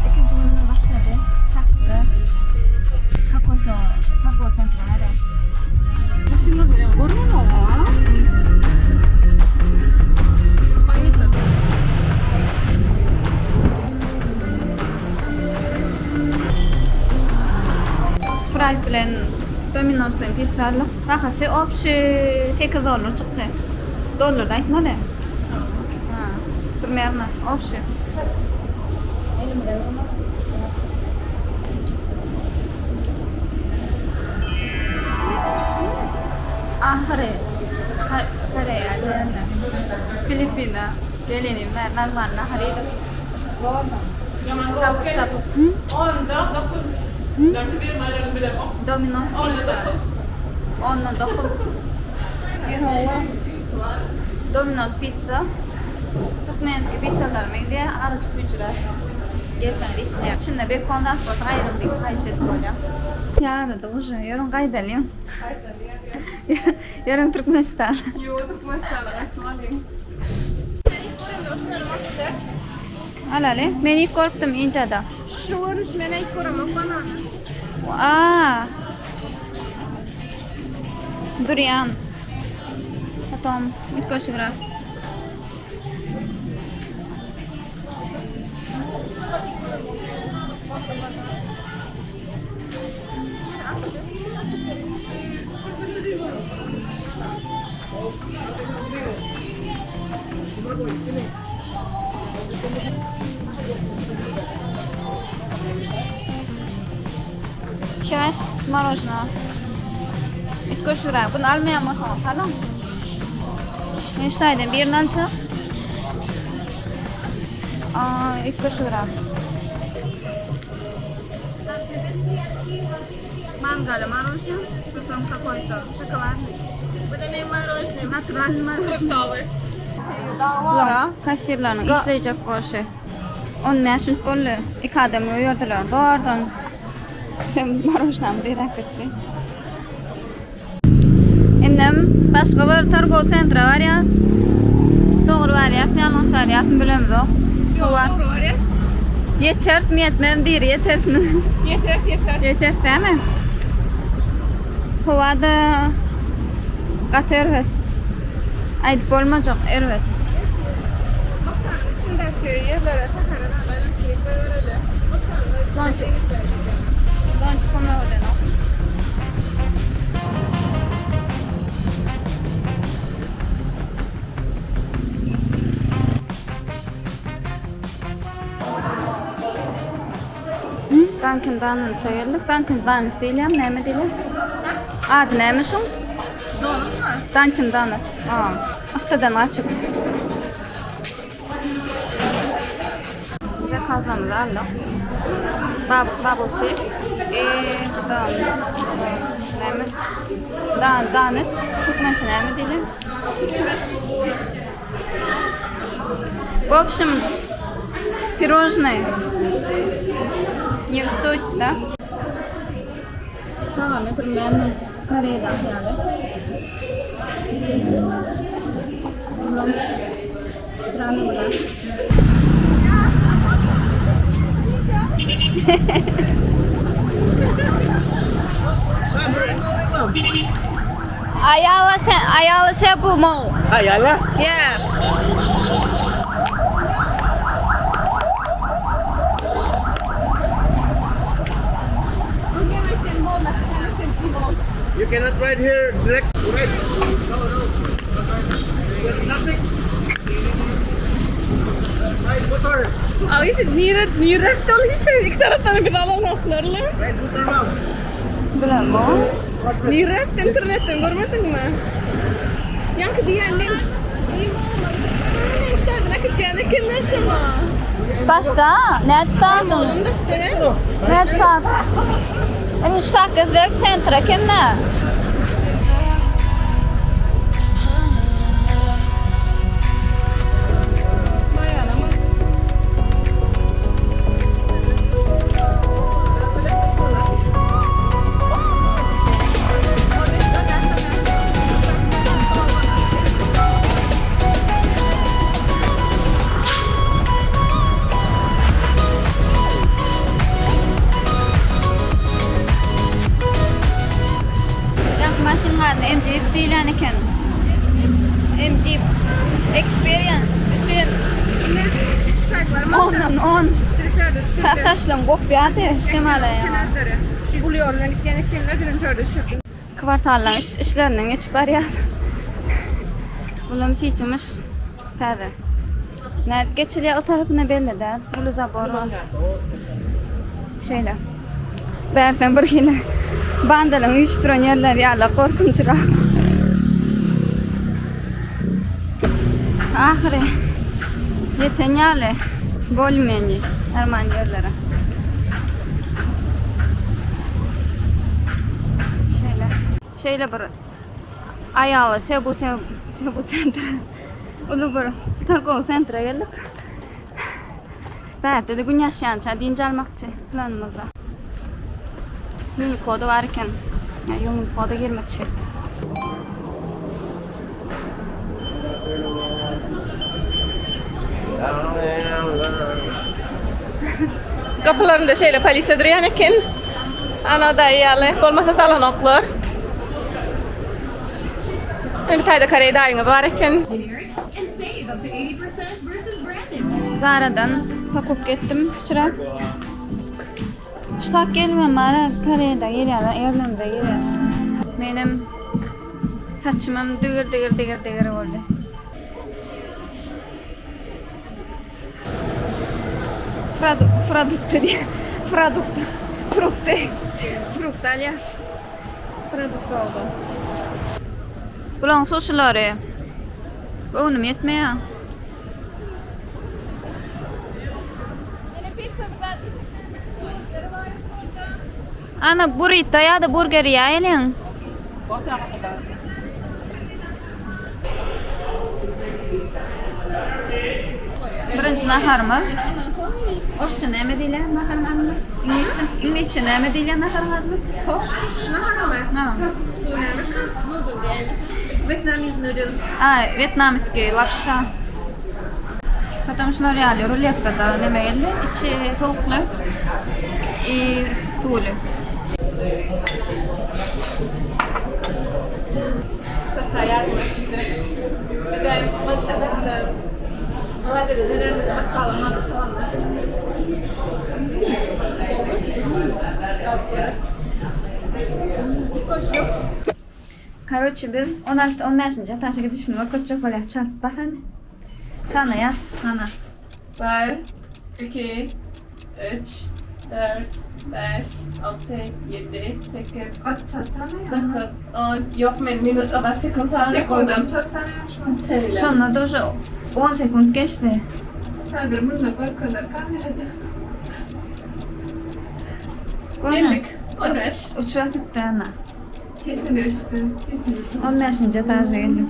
Ikinji günümiz başlady. Takside kakoýto targowy sentra barýar. Sprite bilen Domino'sdan pizza aldyk. Bahasy obşi 8 dollar çykdy. Dollarda aýtmaly. Ha, primерно obşi. Ahyry Koreýa diýende Filippine gelenim bäri normal nahar iýdik. Tapyk tapyk. Domino's pizza. Ondan 9. Ýehowa. Domino's pizza. Türkmenski pizzalara meňzeýär, azajyk süýjüräk. Gelseňiz iýip bilýäň. Içinde bekon zat bolsa aýryň diýip haýyş edip bolýar. Ýarady uje. Ýörüň gaýdalyň. Ýörüň Türkmenistana. Ýok, Türkmenistana gaýtmalyň. Alaly. Men ilk görüpdim Indiýada. Şu görnüş men ilk göremok banany. Aa. Durian. Potom üýtgeşigräk. Şäs marojna. Üýtgeşigräk. Bunu almaýan bolsaňyz salyň. Men şu taýdan birini aljak. Aa, üýtgeşigräk. Mangaly marojna, potom kakoýto şokoladny. Bu da meň marojnym. Naturalny marojna. Fruktowy. Bular kassirleriniň işleýjek bolşy. 15 minut boldy. Iki adam goýberdiler. Zordan Sen marojnamy diräp gitdi. Indem başga bir targowy sentra barýas. Dogry barýasmy, ýalňyş barýasmy bilemzok. Ýok, dogry barýas. Ýeterismi, ýetmezmi, diri ýeterismi? Ýeteris, ýeteris. Ýeteris dämi? Howa-da gaty erbet. Aýdyp bolmajak erbet. Oktanyň içindäki ýerlere, şähere zat aýlanyşdyryp goýbereli. Oktanyň öz içinde Zonçuk kömek edenok. Dunkin Donuts'a geldik. Dunkin Donuts diýilýärmi, näme diýilýär? Ady näme şuň? Donutsmy? Dunkin Donuts. Ha. Yssydan gaçyp. Zakazlamyzy aldyk. Bab bubble tea. Eee, dan. Näme? Dan donut. Türkmençe näme diýilýär? В общем, пирожные. Не в суть, да? Tagamy примерно Koreýadaky ýaly. Странно, да? Ayala sen Ayala Cebu Mall. Ayala? Yeah. You cannot ride here direct. Right. No, no. Traffic. Ride motor. Abi nire nire hiç iki tarapdan bir alanaklarla. Ride motor ma'am. Bilemok. Nire internetden görmediňmi? Ýaňky diýen men ne işlerden akıp geldi kimler şuma? Başda näçe saat? Oğlum da işte. Näçe saat? Indi şu dakika sentra kende. Experience üçin Ine, ştaýklar ondan on. Dışarıda düşürdü. Saçlam gopýardy şemala ýa. Kenarları. Şu uly ýoldan gitýän ekenler birim şurada düşürdü. Kwartallaň iş, işlerinden geçip barýar. Bulam şiçimiş. Täze. Nädip geçilýär o tarapyna belli däl. Uly zabor bar. Şeýle. Bärden bir hili bandalaryň üýşüp duran ýerleri ýaly gorkunçrak. Ahyry ýeten ýaly bolmeni arman ýerlere. Şeýle. Şeýle bir aýaly Sebu Sebu sentra uly bir targowy sentra geldik. Bärde-de gün ýaşýança dynç almakçy planymyzda. Uniqlo-da bar eken. Ýa Uniqlo-da girmekçi. Gapylarynda şeýle polisiýa durýan eken. Ana daýy ýaly. Bolmasa salanoklar. Indi taýda koreý daýyňyz bar eken. Zaradan pakupka etdim kiçiräk. Şu tak gelmem bara Koreýada gelýär, Irlanda gelýär. Menem saçymam digir digir digir digir boldy. Produ produkty diýip, produkt, frukty, frukty alýas. Produkt oldu. Bulaň suşilary göwnüm ýetmeýär. Ana burrito ýa-da burger iýäýeliň. Birinji naharymyz. Orsça näme diýilýär naharyň adyna? Iňlisçe, iňlisçe näme diýilýär naharyň adyna? Şu naharymy? Ha. Su näme? Noodle diýýär. Vietnamese noodle. A, wýetnamskiý lapşa. Potom şular ýaly ruletkada neme geldi? Içi towukly i suwly. Sata ýadyma düşdi. Bilen Malaýziýada dönemde makalym alyp Karoçi biz 16 15-nji etaža gidişini görkezjek bolýas çalt bas hany. Sanaýas sana. 1 2 3 4 5 6 7 8 Kaç çatana 9 10 Ýok men minut oba sekund sanaýan. Sekundam çatana şu. Şeýle. Şonda da уже 10 sekund geçdi. Häzir munda görkezer kamerada. Geldik. 15. Uçup gitdi ana. Kesin ölçtü. Kesin. 15-nji etaža geldik.